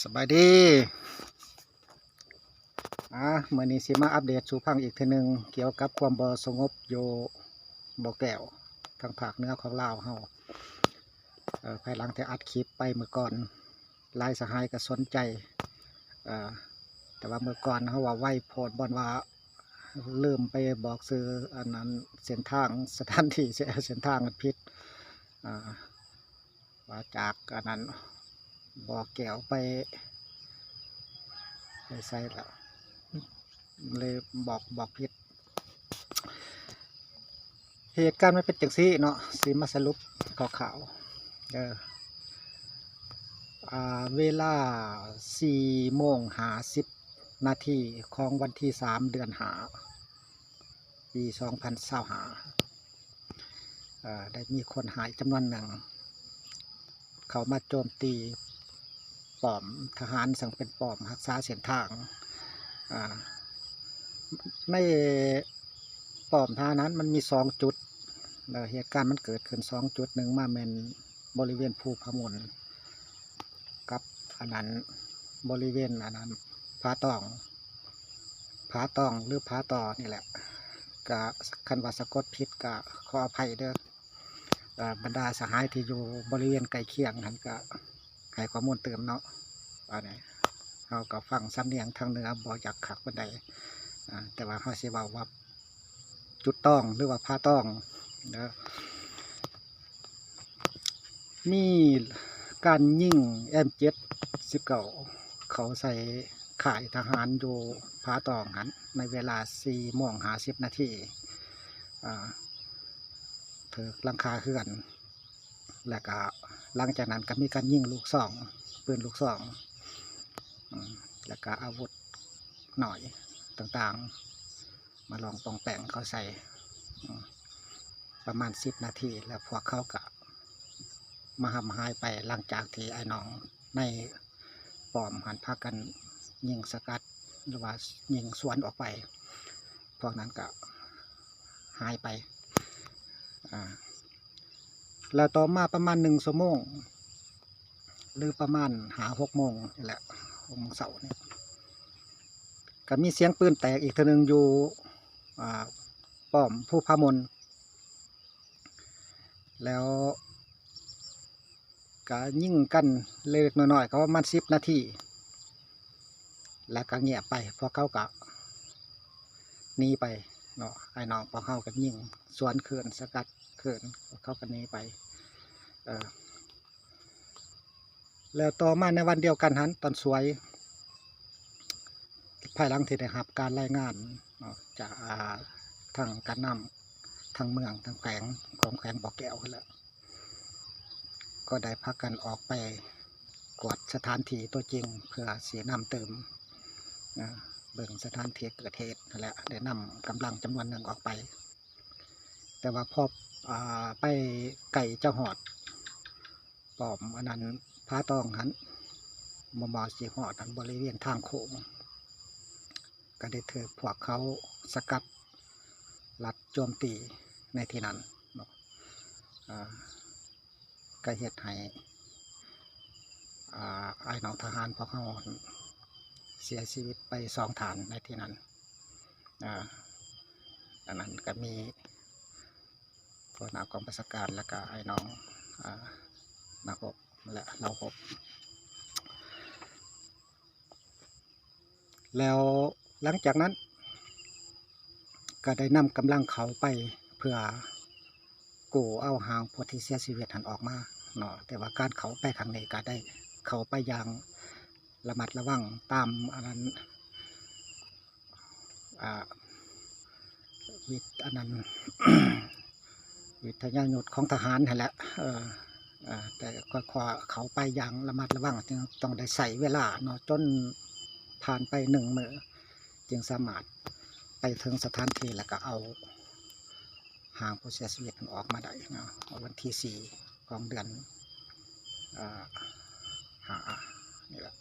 ສະບາຍດີ ອ່າ ມື້ນີ້ຊິມາອັບເດດສູ່ຟັງອີກເທື່ອໜຶ່ງ ກ່ຽວກັບຄວາມບໍ່ສະຫງົບຢູ່ບໍ່ແກ້ວ ທາງພາກເໜືອຂອງລາວເຮົາ. ເອີ ພາຍຫຼັງທີ່ອັດຄລິບໄປມື້ກ່ອນ ຫຼາຍສະຫາຍກໍສົນໃຈ ເອີ ແຕ່ວ່າມື້ກ່ອນເຮົາເວົ້າໄວໂພດ ບ່ອນວ່າລືມໄປບອກຊື່ອັນນັ້ນ ເສັ້ນທາງ ສະຖານທີ່ ເສັ້ນທາງມັນຜິດ ອ່າ ວ່າຈາກອັນນັ້ນ ບໍ່ແກ້ວໄປ ໄປໃສລະ ເລີຍບອກ ບອກຜິດ. ເຫດການມັນເປັນຈັ່ງຊີ້ເນາະ ຊິມາສະຫຼຸບຄ່າວໆເດີ. ອ່າ ເວລາສີ່ໂມງຫ້າສິບນາທີຂອງວັນທີສາມ ເດືອນຫ້າ ປີສອງພັນຊາວຫ້າ ເອີ ໄດ້ມີຄົນຮ້າຍຈຳນວນໜຶ່ງ ເຂົ້າມາໂຈມຕີປ້ອມທະຫານ ເຊິ່ງເປັນປ້ອມຮັກສາເສັ້ນທາງ. ອ່າ ໃນປ້ອມທະຫານນັ້ນມັນມີສອງຈຸດ ແລະ ເຫດການມັນເກີດຂຶ້ນສອງຈຸດ ໜຶ່ງມາແມ່ນບໍລິເວນພູຜາມົນ ກັບອັນນັ້ນ ບໍລິເວນອັນນັ້ນ ຜາຕອງ ຜາຕອງ ຫຼື ຜາຕໍນີ້ແຫຼະ ກະຄັນວ່າສະກົດຜິດກະຂໍອະໄພເດີ. ເອີ ບັນດາສະຫາຍທີ່ຢູ່ບໍລິເວນໃກ້ຄຽງຫັ້ນກະໃຫ້ຂໍ້ມູນຕື່ມເນາະ. ອັນນີ້ເຮົາກໍຟັງສຳນຽງທາງເໜືອບໍ່ຢາກຄັກປານໃດ ອ່າ ແຕ່ວ່າເຮົາຊິເວົ້າວ່າຈຸດຕອງ ຫຼືວ່າຜາຕອງເດີ. ມີການຍິງເອັມເຈັດສິບເກົ້າເຂົ້າໃສ່ຄ້າຍທະຫານຢູ່ຜາຕອງຫັ້ນ ໃນເວລາສີ່ໂມງຫ້າສິບນາທີ ອ່າ ຖືກຫຼັງຄາເຮືອນ ແລ້ວກະຫຼັງຈາກນັ້ນກະມີການຍິງລູກຊອງ ປືນລູກຊອງ ອືມ ແລ້ວກະອາວຸດໜ້ອຍຕ່າງໆ ມາລອງປ່ອງແປງເຂົ້າໃສ່ ອືມ ປະມານສິບນາທີ ແລ້ວພວກເຂົາກະມາຮ່ຳຫາຍໄປ. ຫຼັງຈາກທີ່ອ້າຍນ້ອງໃນປ້ອມຫັ້ນພາກັນຍິງສະກັດ ຫຼືວ່າຍິງສວນອອກໄປ ພວກນັ້ນກະຫາຍໄປ ອາ ແລ້ວຕໍ່ມາປະມານໜຶ່ງຊົ່ວໂມງ ຫຼືປະມານຫ້າຫົກໂມງນີ້ແຫຼະ ຫົກໂມງເຊົ້ານີ້ ກະມີສຽງປືນແຕກອີກເທື່ອໜຶ່ງຢູ່ ອ່າ ປ້ອມພູຜາມົນ ແລ້ວກະຍິງກັນເລັກໆນ້ອຍໆ ກໍປະມານສິບນາທີ ແລ້ວກະງຽບໄປ. ພວກເຂົາກະໜີໄປເນາະ ອ້າຍນ້ອງພວກເຮົາກະຍິງສວນຄືນ ສະກັດຄືນ ພວກເຂົາກະໜີໄປ ເອີ ແລ້ວຕໍ່ມາໃນວັນດຽວກັນຫັ້ນ ຕອນສວຍ ພາຍຫຼັງທີ່ໄດ້ຮັບການລາຍງານເນາະ ຈາກ ອ່າ ທາງການນຳ ທາງເມືອງ ທາງແຂວງ ຂອງແຂວງບໍ່ແກ້ວຫັ້ນແຫຼະ ກໍໄດ້ພາກັນອອກໄປກວດສະຖານທີ່ຕົວຈິງ ເພື່ອຊີ້ນຳຕື່ມ ເບິ່ງສະຖານທີ່ເກີດເຫດຫັ້ນແຫຼະ ໄດ້ນຳກຳລັງຈຳນວນໜຶ່ງອອກໄປ. ແຕ່ວ່າພໍ ອ່າ ໄປໃກ້ຈະຮອດປ້ອມອັນນັ້ນ ຜາຕອງຫັ້ນ ບໍ່ ບໍ່ຊິຮອດອັນບໍລິເວນທາງໂຄ້ງ ກໍໄດ້ຖືກພວກເຂົາສະກັດລັດໂຈມຕີໃນທີ່ນັ້ນເນາະ ອ່າ ກໍເຮັດໃຫ້ ອ່າ ອ້າຍນ້ອງທະຫານພວກເຮົາເສຍຊີວິດໄປສອງທ່ານໃນທີ່ນັ້ນ ອ່າ ອັນນັ້ນກໍມີຫົວໜ້າກອງບັນຊາການ ແລ້ວກໍອ້າຍນ້ອງ ອ່າ ນັກຮົບ ແລະ ເຫຼົ່າຮົບ. ແລ້ວຫຼັງຈາກນັ້ນກໍໄດ້ນຳກຳລັງເຂົ້າໄປເພື່ອກູ້ເອົາຮ່າງຜູ້ທີ່ເສຍຊີວິດຫັ້ນອອກມາເນາະ ແຕ່ວ່າການເຂົ້າໄປຄັ້ງນີ້ກໍໄດ້ເຂົ້າໄປຢ່າງລະມັດລະວັງຕາມອັນນັ້ນ ອ່າ ວິ ອັນນັ້ນ ວິທະຍາຍຸດຂອງທະຫານຫັ້ນແຫຼະ ເອີ ເອີ ແຕ່ກໍ ກໍເຂົ້າໄປຢ່າງລະມັດລະວັງ ຈຶ່ງຕ້ອງໄດ້ໃຊ້ເວລາເນາະ ຈົນຜ່ານໄປໜຶ່ງມື້ ຈຶ່ງສາມາດໄປເຖິງສະຖານທີ່ ແລ້ວກໍເອົາຮ່າງຜູ້ເສຍຊີວິດອອກມາໄດ້ເນາະ ວັນທີສີ່ຂອງເດືອນ ເອີ ຫ້ານີ້ແຫຼະ.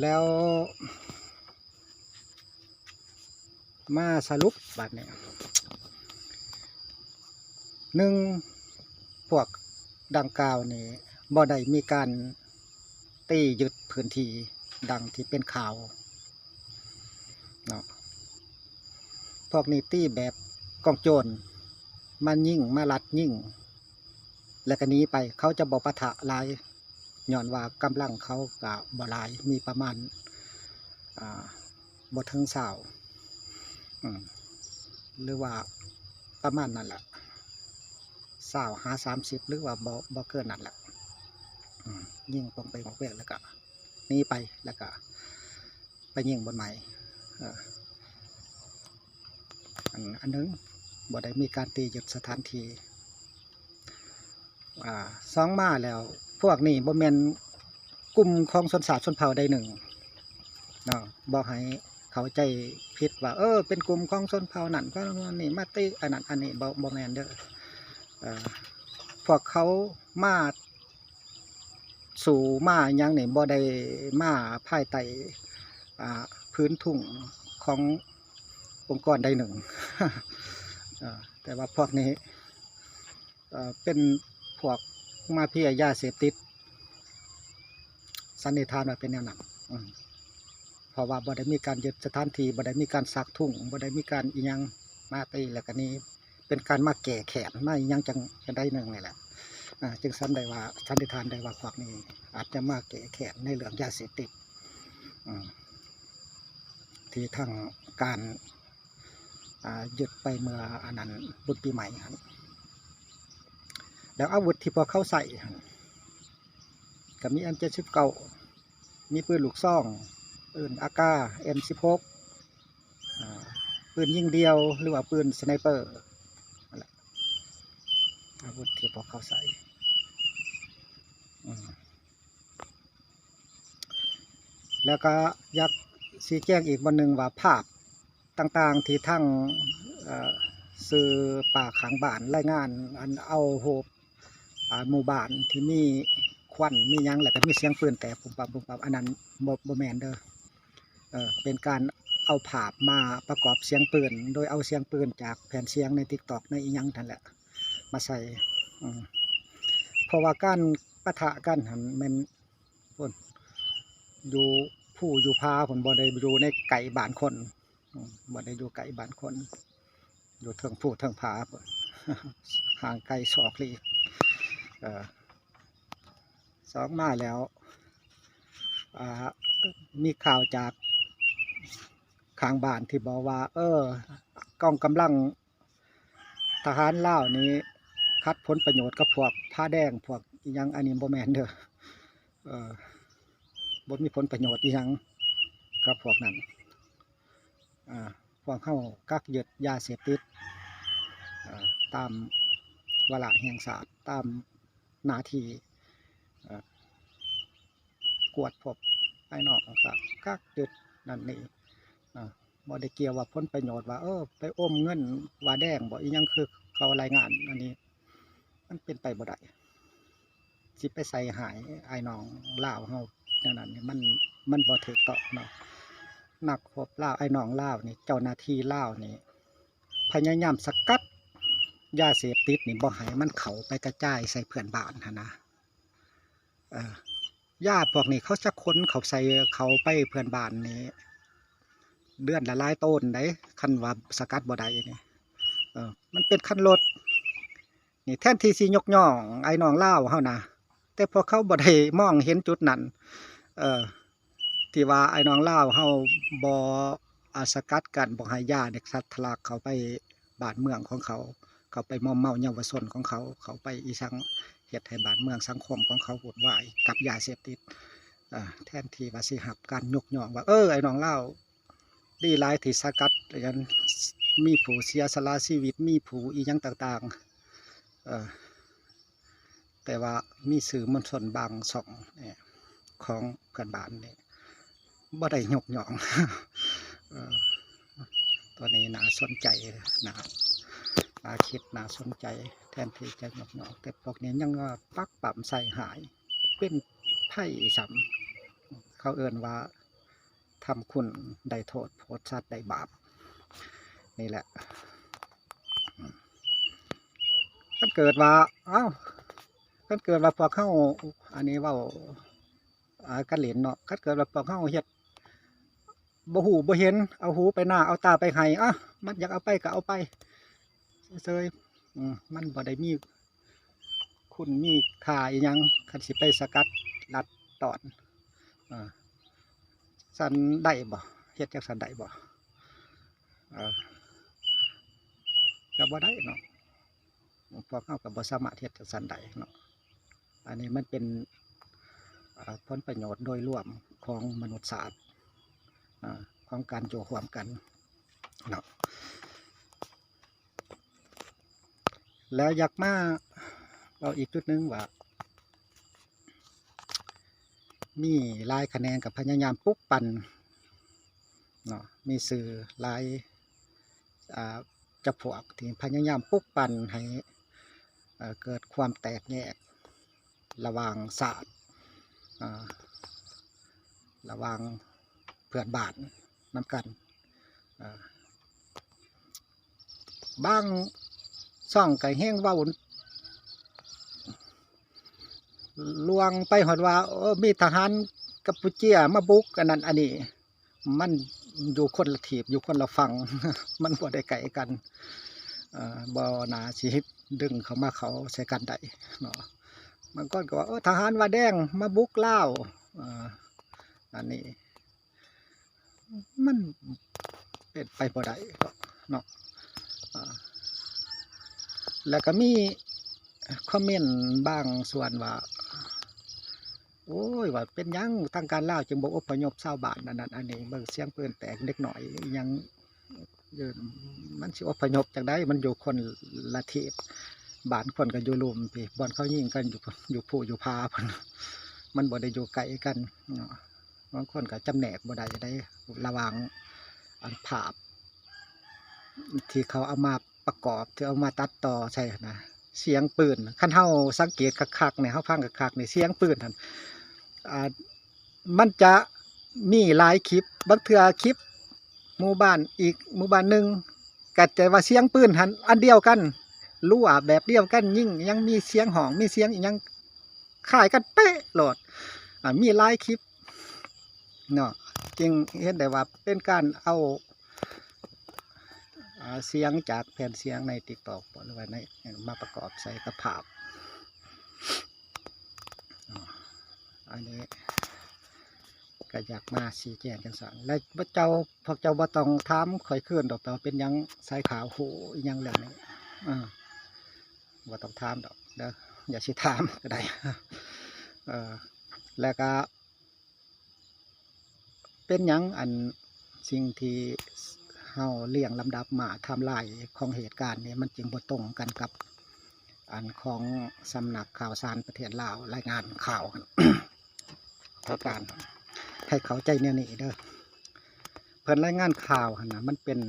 ແລ້ວມາສະຫຼຸບບາດນີ້ ໜຶ່ງ ພວກ ດັ່ງກ່າວນີ້ບໍ່ໄດ້ມີການຕີຍຶດພື້ນທີ່ດັ່ງທີ່ເປັນຂ່າວເນາະ. ພວກນີ້ຕີແບບກອງໂຈນ ມາຍິງ ມາລັດຍິງ ແລ້ວກໍໜີໄປ. ເຂົາຈະບໍ່ປະທະຫຼາຍ ຍ້ອນວ່າກຳລັງເຂົາກໍບໍ່ຫຼາຍ ມີປະມານ ອ່າ ບໍ່ເຖິງຊາວ ອືມ ຫຼືວ່າປະມານນັ້ນແຫຼະ ຊາວຫາສາມສິບ ຫຼືວ່າບໍ່ ບໍ່ເກີນນັ້ນແຫຼະ. ອືມ ຍິງປົງເປັງປອກແປກ ແລ້ວກະໜີໄປ ແລ້ວກະໄປຍິງບ່ອນໃໝ່. ເອີ ອັນ ອັນໜຶ່ງ ບໍ່ໄດ້ມີການຕີຍຶດສະຖານທີ່. ອ່າ ສອງມາແລ້ວ ພວກນີ້ບໍ່ແມ່ນກຸ່ມຂອງຊົນຊາດຊົນເຜົ່າໃດໜຶ່ງເນາະ. ບໍ່ໃຫ້ເຂົ້າໃຈຜິດວ່າ ເອີ ເປັນກຸ່ມຂອງຊົນເຜົ່ານັ້ນ ເຜົ່ານີ້ ມາຕິອັນນັ້ນອັນນີ້ ບໍ່ ບໍ່ແມ່ນເດີ້. ເອີ ພວກເຂົາມາສູ້ມາຫຍັງນີ້ ບໍ່ໄດ້ມາພາຍໃຕ້ ອ່າ ພື້ນທຸງຂອງອົງກອນໃດໜຶ່ງ. ເອີ ແຕ່ວ່າພວກນີ້ ເອີ ເປັນພວກມາເຟຍຢາເສບຕິດ ສັນນິຖານວ່າເປັນແນວນັ້ນ. ອືມ ເພາະວ່າບໍ່ໄດ້ມີການຍຶດສະຖານທີ່ ບໍ່ໄດ້ມີການຊັກທຸງ ບໍ່ໄດ້ມີການອີ່ຫຍັງ ມາຕີແລ້ວກໍໜີ ເປັນການມາແກ້ແຄ້ນ ມາອີ່ຫຍັງຈັ່ງ ຈັ່ງໃດໜຶ່ງນີ້ແຫຼະ. ອ່າ ຈຶ່ງສັນໄດ້ວ່າ ສັນນິຖານໄດ້ວ່າພວກນີ້ອາດຈະມາແກ້ແຄ້ນໃນເລື່ອງຢາເສບຕິດ ອືມ ທີ່ທາງການ ອ່າ ຍຶດໄປເມື່ອອັນນັ້ນ ບຸນປີໃໝ່ຫັ້ນ. ແລ້ວອາວຸດທີ່ພວກເຂົາໃຊ້ຫັ້ນ ກໍມີເອັມເຈັດສິບເກົ້າ ມີປືນລູກຊອງ ປືນອາກາ ເອັມສິບຫົກ ອ່າ ປືນຍິງດ່ຽວ ຫຼືວ່າປືນສະໄນເປີ ນັ້ນແຫຼະ ອາວຸດທີ່ພວກເຂົາໃຊ້. ອືມ ແລ້ວກໍຢາກຊີ້ແຈງອີກບ່ອນໜຶ່ງວ່າ ພາບຕ່າງໆທີ່ທາງ ເອີ ສື່ປາຂ້າງບ້ານລາຍງານ ອັນເອົາຮູບ ອ່າ ໝູ່ບ້ານທີ່ມີຄວັນມີຫຍັງ ແລ້ວກໍມີສຽງປືນແຕກປຸ້ມປັ້ມ ປຸ້ມປັ້ມ ອັນນັ້ນບໍ່ ບໍ່ແມ່ນເດີ້. ເອີ ເປັນການເອົາພາບມາປະກອບສຽງປືນ ໂດຍເອົາສຽງປືນຈາກແຜ່ນສຽງໃນຕິກຕັອກ ໃນອີ່ຫຍັງຫັ້ນແຫຼະ ມາໃສ່. ອືມ ເພາະວ່າການປະທະກັນຫັ້ນແມ່ນ ພຸ້ນ ຢູ່ພູຢູ່ຜາພຸ້ນ ບໍ່ໄດ້ຢູ່ໃນໃກ້ບ້ານຄົນ. ອືມ ບໍ່ໄດ້ຢູ່ໃກ້ບ້ານຄົນ ຢູ່ເທິງພູເທິງຜາພຸ້ນ ຫ່າງໄກສອກຫຼີກ. ເອີ ສອງມາແລ້ວ ອ່າ ມີຂ່າວຈາກຂ້າງບ້ານທີ່ບອກວ່າ ເອີ ກອງກຳລັງ ທະຫານລາວນີ້ຂັດຜົນປະໂຫຍດກັບພວກຜາແດງ ພວກອີ່ຫຍັງ ອັນນີ້ບໍ່ແມ່ນເດີ້. ເອີ ບໍ່ມີຜົນປະໂຫຍດອີ່ຫຍັງກັບພວກນັ້ນ. ອ່າ ພວກເຮົາກັກຍຶດຢາເສບຕິດ ເອີ ຕາມວາລະແຫ່ງຊາດ ຕາມໜ້າທີ່ ເອີ ກວດພົບພາຍນອກ ແລ້ວກໍກັກຍຶດນັ້ນນີ້ ເອີ ບໍ່ໄດ້ກ່ຽວວ່າຜົນປະໂຫຍດວ່າ ເອີ ໄປອົມເງິນວ່າແດງບໍ ອີ່ຫຍັງ ຄືເຂົາລາຍງານ. ອັນນີ້ມັນເປັນໄປບໍ່ໄດ້ ຊິໄປໃສ່ຮ້າຍອ້າຍນ້ອງລາວເຮົາແນວນັ້ນນີ້ ມັນ ມັນບໍ່ຖືກຕ້ອງເນາະ. ນັກຮົບລາວ ອ້າຍນ້ອງລາວນີ້ ເຈົ້າໜ້າທີ່ລາວນີ້ ພະຍາຍາມສະກັດຢາເສບຕິດນີ້ ບໍ່ໃຫ້ມັນເຂົ້າໄປກະຈາຍໃສ່ເພື່ອນບ້ານຫັ້ນນະ. ເອີ ຢາພວກນີ້ເຂົາຈະຂົນເຂົ້າໃສ່ ເຂົ້າໄປເພື່ອນບ້ານນີ້ ເດືອນລະຫຼາຍໂຕນໃດ໋ ຄັນວ່າສະກັດບໍ່ໄດ້ນີ້. ເອີ ມັນເປັນຄັນລົດນີ້ ແທນທີ່ຊິຍົກຍ້ອງອ້າຍນ້ອງລາວເຮົານະ ແຕ່ພວກເຂົາບໍ່ໄດ້ມອງເຫັນຈຸດນັ້ນ ເອີ ທີ່ວ່າອ້າຍນ້ອງລາວເຮົາບໍ່ ອາ ສະກັດກັ້ນ ບໍ່ໃຫ້ຢານີ້ທະ ທະລັກເຂົ້າໄປ ບ້ານເມືອງຂອງເຂົາ ເຂົ້າໄປມອມເມົາເຍົາວະຊົນຂອງເຂົາ ເຂົ້າໄປອີ່ສັງ ເຮັດໃຫ້ບ້ານເມືອງສັງຄົມຂອງເຂົາວຸ່ນວາຍກັບຢາເສບຕິດ. ເອີ ແທນທີ່ວ່າຊິຮັບການຍົກຍ້ອງວ່າ ເອີ ອ້າຍນ້ອງລາວດີຫຼາຍທີ່ສະກັດ ອັນ ມີຜູ້ເສຍສະຫຼະຊີວິດ ມີຜູ້ອີ່ຫຍັງຕ່າງໆ ເອີ ແຕ່ວ່າມີສື່ມວນຊົນບາງຊ່ອງນີ້ ຂອງເພື່ອນບ້ານນີ້ ບໍ່ໄດ້ຍົກຍ້ອງ. ເອີ ຕົວນີ້ໜ້າສົນໃຈ ໜ້າ ໜ້າຄິດ ໜ້າສົນໃຈ ແທນທີ່ຈະຍົກຍ້ອງ ແຕ່ພວກນີ້ຍັງວ່າປັກປ້ຳໃສ່ຮ້າຍ ເປັນໄພຊ້ຳ. ເຂົາເອີ້ນວ່າ ທຳຄຸນໄດ້ໂທດ ໂພດສັດໄດ້ບາບ ນີ້ແຫຼະ. ຄັນເກີດວ່າ ເອົ້າ ຄັນເກີດວ່າພວກເຮົາ ອັນນີ້ເວົ້າ ອ່າ ກັນຫຼິ້ນເນາະ ຄັນເກີດວ່າພວກເຮົາເຮັດ ບໍ່ຮູ້ບໍ່ເຫັນ ເອົາຫູໄປນາ ເອົາຕາໄປໄຮ່ ອະ ມັນຢາກເອົາໄປກໍເອົາໄປເຊີຍໆ ອືມ ມັນບໍ່ໄດ້ມີຄຸນມີຄ່າອີ່ຫຍັງ ຄັນຊິໄປສະກັດລັດຕອນ ເອີ ຊັ້ນໄດ້ບໍ່? ເຮັດຈັ່ງຊັ້ນໄດ້ບໍ່? ເອີ ກໍບໍ່ໄດ້ເນາະ ພວກເຮົາກໍບໍ່ສາມາດເຮັດຈັ່ງຊັ້ນໄດ້ເນາະ. ອັນນີ້ມັນເປັນ ເອີ ຜົນປະໂຫຍດໂດຍລວມຂອງມະນຸດຊາດ ເອີ ຂອງການຢູ່ຮ່ວມກັນເນາະ. ແລ້ວຢາກມາເວົ້າອີກຈຸດໜຶ່ງວ່າ ມີຫຼາຍຂະແໜງກໍພະຍາຍາມປຸກປັ່ນເນາະ ມີສື່ຫຼາຍ ອ່າ ຈຳພວກທີ່ພະຍາຍາມປຸກປັ່ນໃຫ້ ເອີ ເກີດຄວາມແຕກແຍກລະຫວ່າງຊາດ ອ່າ ລະຫວ່າງເພື່ອນບ້ານນຳກັນ ອ່າ ບາງຊ່ອງກໍແຮງເວົ້າລວງໄປຮອດວ່າ ໂອ້ ມີທະຫານກຳປູເຈຍມາບຸກອັນນັ້ນອັນນີ້ ມັນຢູ່ຄົນລະທີບ ຢູ່ຄົນລະຝັ່ງ ມັນບໍ່ໄດ້ໃກ້ກັນ ເອີ ບໍ່ໜ້າຊິດຶງເຂົ້າມາເຂົ້າໃສ່ກັນໄດ້ເນາະ. ບາງຄົນກໍວ່າ ໂອ້ ທະຫານວາແດງມາບຸກລາວ ເອີ ອັນນີ້ ມັນເປັນໄປບໍ່ໄດ້ດອກເນາະ ອ່າ ແລ້ວກໍມີຄອມເມັນບາງສ່ວນວ່າ ໂອ້ຍ ວ່າເປັນຫຍັງທາງການລາວຈຶ່ງບໍ່ອົບພະຍົບຊາວບ້ານ ອັນນັ້ນອັນນີ້ ເບິ່ງສຽງປືນແຕກ ເດັກນ້ອຍອີ່ຫຍັງ ເອີ ມັນຊິອົບພະຍົບຈັ່ງໃດ ມັນຢູ່ຄົນລະທີບ ບ້ານຄົນກໍຢູ່ລຸ່ມພີ້ ບ່ອນເຂົາຍິງກັນຢູ່ ຢູ່ພູຢູ່ຜາພຸ້ນ ມັນບໍ່ໄດ້ຢູ່ໃກ້ກັນເນາະ. ບາງຄົນກໍຈຳແນກບໍ່ໄດ້ເດ້ ລະຫວ່າງອັນພາບທີ່ເຂົາເອົາມາປະກອບ ທີ່ເອົາມາຕັດຕໍ່ໃສ່ຫັ້ນນະ ສຽງປືນ ຄັນເຮົາສັງເກດຄັກໆນີ້ ເຮົາຟັງຄັກໆນີ້ ສຽງປືນຫັ້ນ ອ່າ ມັນຈະມີຫຼາຍຄລິບ ບາງເທື່ອຄລິບ ໝູ່ບ້ານອີກໝູ່ບ້ານໜຶ່ງ ກະຈະວ່າສຽງປືນຫັ້ນອັນດຽວກັນ ລົວແບບດຽວກັນ ຍິງ ຍັງມີສຽງຮ້ອງ ມີສຽງອີ່ຫຍັງຄ້າຍກັນເປະໂລດ ອ່າ ມີຫຼາຍຄລິບເນາະ ຈຶ່ງເຫັນໄດ້ວ່າເປັນການເອົາ ອ່າ ສຽງຈາກແຜ່ນສຽງໃນຕິກຕອກ ຫຼືວ່າໃນ ມາປະກອບໃສ່ກັບພາບ ອັນນີ້ ກໍຢາກມາຊີ້ແຈງຈັ່ງຊັ້ນ ແລະ ເຈົ້າ ພວກເຈົ້າບໍ່ຕ້ອງຖາມຂ້ອຍຄືນດອກ ວ່າເປັນຫຍັງສາຍຂ່າວຮູ້ອີ່ຫຍັງເລື່ອງນີ້ ເອີ ບໍ່ຕ້ອງຖາມດອກເດີ ຢ່າຊິຖາມກໍໄດ້ ເອີ ແລ້ວກໍ ເປັນຫຍັງອັນສິ່ງທີ່ເຮົາລຽງລຳດັບມາ ໄທມລາຍຂອງເຫດການນີ້ ມັນຈຶ່ງບໍ່ຕົງກັນກັບອັນຂອງສຳນັກຂ່າວສານປະເທດລາວລາຍງານຂ່າວຫັ້ນ ເພາະການໃຫ້ເຂົ້າໃຈແນວນີ້ເດີ ເພິ່ນລາຍງານຂ່າວຫັ້ນນະ ມັນເປັນ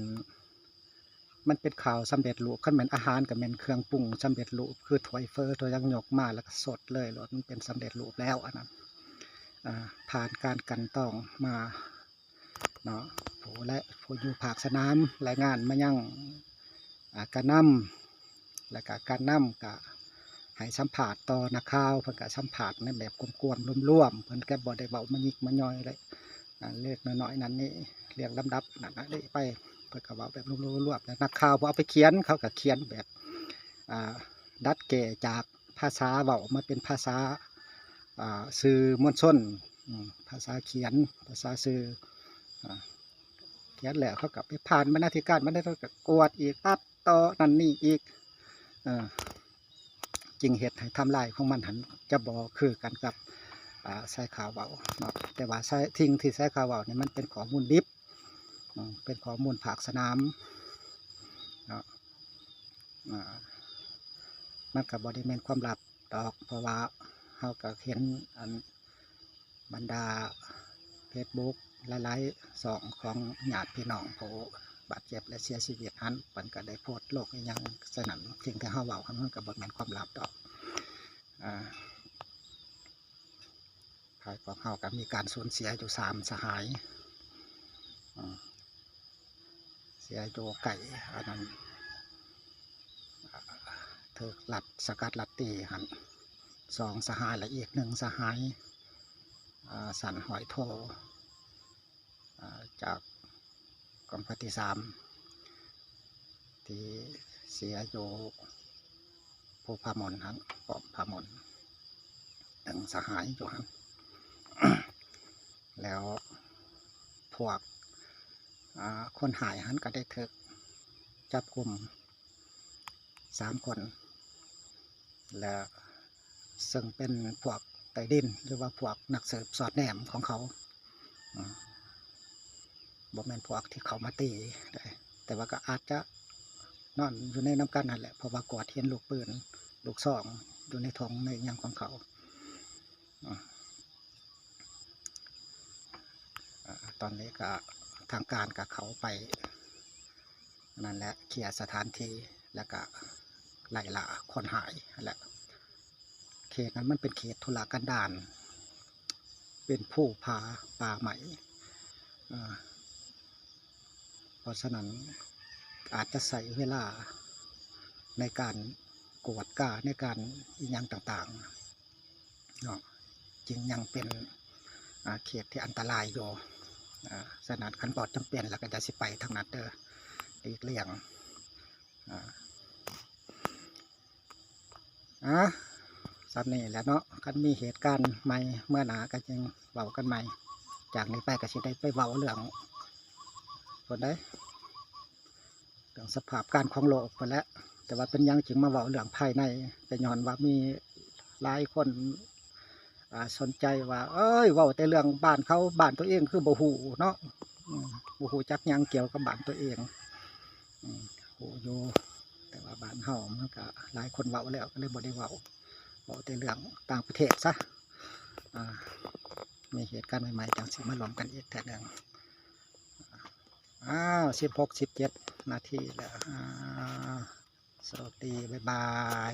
ມັນເປັນຂ່າວສຳເລັດຮູບ ຄັນແມ່ນອາຫານກໍແມ່ນເຄື່ອງປຸງສຳເລັດຮູບ ຄືຖ້ວຍເຝີ ຖ້ວຍຫຍັງຍົກມາແລ້ວກໍສົດເລີຍໂລດ ມັນເປັນສຳເລັດຮູບແລ້ວອັນນັ້ນ ອ່າ ຜ່ານການກັ່ນຕອງມາເນາະ ຜູ້ ແລະ ຜູ້ຢູ່ພາກສະໜາມລາຍງານມາຍັງ ອ່າ ການນຳ ແລ້ວກະການນຳກະໃຫ້ສຳພາດຕໍ່ນັກຂ່າວ ເພິ່ນກະສຳພາດໃນແບບກວມໆລວມໆ ເພິ່ນກະບໍ່ໄດ້ເວົ້າມາຍິກມາຍ່ອຍເລີຍ ອ່າ ເລັກໆນ້ອຍໆນັ້ນນີ້ ລຽງລຳດັບນັ້ນນີ້ໄປ ເພິ່ນກະເວົ້າແບບລວບໆ ແລ້ວນັກຂ່າວບໍ່ເອົາໄປຂຽນ ເຂົາກະຂຽນແບບ ອ່າ ດັດແກ້ຈາກພາສາເວົ້າມາເປັນພາສາ ອ່າ ສື່ມວນຊົນ ອືມ ພາສາຂຽນ ພາສາສື່ ອ່າ ຂຽນແລ້ວເຂົາກະໄປຜ່ານບັນນາທິການ ບັນນາທິການກະກວດອີກ ຕັດ ຕໍ່ນັ້ນນີ້ອີກ ເອີ ຈຶ່ງເຮັດໃຫ້ໄທມລາຍຂອງມັນຫັ້ນຈະບໍ່ຄືກັນກັບ ອ່າ ສາຍຂ່າວເວົ້າເນາະ ແຕ່ວ່າສາຍ ສິ່ງທີ່ສາຍຂ່າວເວົ້ານີ້ມັນເປັນຂໍ້ມູນດິບ ອືມ ເປັນຂໍ້ມູນພາກສະໜາມເນາະ ອ່າ ມັນກໍບໍ່ໄດ້ແມ່ນຄວາມລັບດອກ ເພາະວ່າເຮົາກໍເຫັນອັນ ບັນດາເຟສບຸກຫຼາຍໆຊ່ອງຂອງຍາດພີ່ນ້ອງຜູ້ບາດເຈັບ ແລະ ເສຍຊີວິດຫັ້ນ ເພິ່ນກໍໄດ້ໂພສລົງອີ່ຫຍັງ ສະນັ້ນ ສິ່ງທີ່ເຮົາເວົ້າຫັ້ນ ມັນກໍບໍ່ແມ່ນຄວາມລັບດອກ ອ່າ ພາຍພວກເຮົາກໍມີການສູນເສຍຢູ່ສາມສະຫາຍ ອືມ ເສຍຢູ່ໃກ້ອັນນັ້ນ ຖືກລັດ ສະກັດລັດຕີຫັ້ນ ສອງສະຫາຍ ແລະ ອີກໜຶ່ງສະຫາຍ ອາ ຊັ້ນຮ້ອຍໂທ ອາ ຈາກກອງພັນທີສາມ ທີ່ເສຍຢູ່ພູຜາໝົນຫັ້ນ ປ້ອມຜາໝົນ ໜຶ່ງສະຫາຍຢູ່ຫັ້ນ ແລ້ວພວກ ອາ ຄົນຮ້າຍຫັ້ນກໍໄດ້ຖືກຈັບກຸມ ສາມຄົນ ແລະ ເຊິ່ງເປັນພວກໃຕ້ດິນ ຫຼືວ່າພວກນັກສືບສອດແນມຂອງເຂົາ ອາ ບໍ່ແມ່ນພວກທີ່ເຂົ້າມາຕີເດ້ ແຕ່ວ່າກໍອາດຈະນອນຢູ່ໃນນຳກັນຫັ້ນແຫຼະ ເພາະວ່າກວດເຫັນລູກປືນ ລູກຊອງ ຢູ່ໃນຖົງໃນຫຍັງຂອງເຂົາ ອາ ອາ ຕອນນີ້ກໍທາງການກໍເຂົ້າໄປ ນັ້ນແຫຼະ ເຄຍສະຖານທີ່ ແລ້ວກະໄລ່ລ່າຄົນຮ້າຍຫັ້ນແຫຼະ. ເຂດນັ້ນມັນເປັນເຂດທຸລະກັນດານ ເປັນພູຜາປ່າໄມ້ ເອີ ເພາະສະນັ້ນອາດຈະໃຊ້ເວລາໃນການກວດກາ ໃນການອີ່ຫຍັງຕ່າງໆ ເນາະ ຈຶ່ງຍັງເປັນ ອາ ເຂດທີ່ອັນຕະລາຍຢູ່ ອາ ສະນັ້ນຄັນບໍ່ຈຳເປັນແລ້ວກໍຢ່າຊິໄປທາງນັ້ນເດີ ຫຼີກລ່ຽງ ອາ ອາ ສ່ຳນີ້ແຫຼະເນາະ ຄັນມີເຫດການໃໝ່ເມື່ອໜ້າກໍຈຶ່ງເວົ້າກັນໃໝ່ ຈາກນີ້ໄປກໍຊິໄດ້ໄປເວົ້າເລື່ອງ ຄົນໃດ ເລື່ອງສະພາບການຂອງໂລກພຸ້ນແຫຼະ ແຕ່ວ່າເປັນຫຍັງຈຶ່ງມາເວົ້າເລື່ອງພາຍໃນ ກໍຍ້ອນວ່າມີຫຼາຍຄົນ ອາ ສົນໃຈວ່າ ເອີຍ ເວົ້າແຕ່ເລື່ອງບ້ານເຂົາ ບ້ານຕົວເອງຄືບໍ່ຮູ້ເນາະ ອືມ ບໍ່ຮູ້ຈັກຫຍັງກ່ຽວກັບບ້ານຕົວເອງ ອືມ ຮູ້ຢູ່ ແຕ່ວ່າບ້ານເຮົາມັນກໍຫຼາຍຄົນເວົ້າແລ້ວ ກໍເລີຍບໍ່ໄດ້ເວົ້າ ເວົ້າແຕ່ເລື່ອງຕ່າງປະເທດຊະ ອາ ມີເຫດການໃໝ່ໆ ຈັ່ງຊິມາລວມກັນອີກເທື່ອໜຶ່ງ. ອ້າວ ສິບຫົກ ສິບເຈັດນາທີແລ້ວ ອາ ສະຫວັດດີ ບາຍບາຍ.